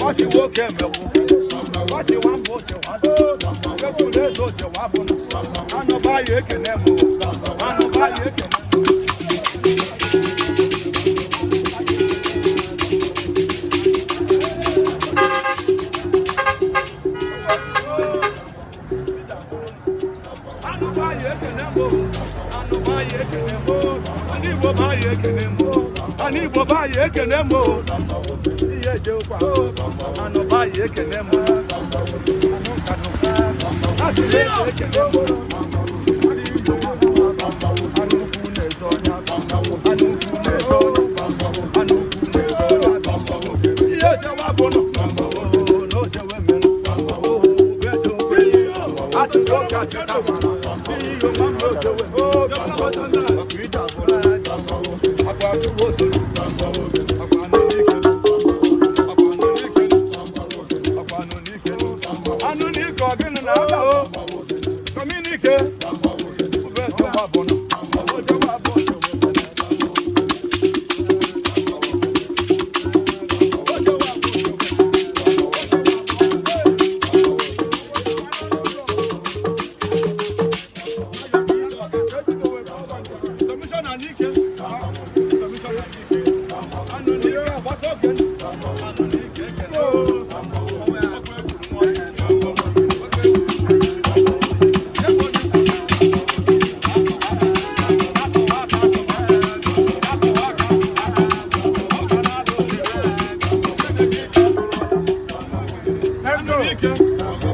Ọchị nwoke emegbu. Ọchị nwamba ochewa. Ekwuru eze ochewa bụ na. Anụba ya ekene m. Anụba ya ekene m. Anụba ya ekene m. Anụba ya ekene m. Anụ Igbo ba ya ekene m. Anụ Igbo ba ya ekene m. Ihe ejekwa. Anụba ya ekene m. Anụ nkanụ. Asị m eze ekene m. Anụ ukwu na-ezo ọnya. Anụ ukwu na-ezo ọnya. Anụ ukwu na-ezo ọnya. Ihe ejewa bụ nọ. Na ojewe mere. Achụta oke achụta mara. Iyo mama ojewe. Ọkụ ije abụrụ. Akwa achụwa osoro. Akwa anụ n'ike. Akwa anụ n'ike. Akwa anụ n'ike. Anụ n'ike ọ gịnị na-aba o? Kọmunike. Ube ejewa bụ nọ. Ojewa bụ ojewe. Kọmishọna n'ike. Kọmishọna n'ike. Anụ n'ike agbata oge. Anụ n'ike ekele o. Ọkụ egburu nwa ya. Ọkụ egburu. Let's go. Anụ n'ike.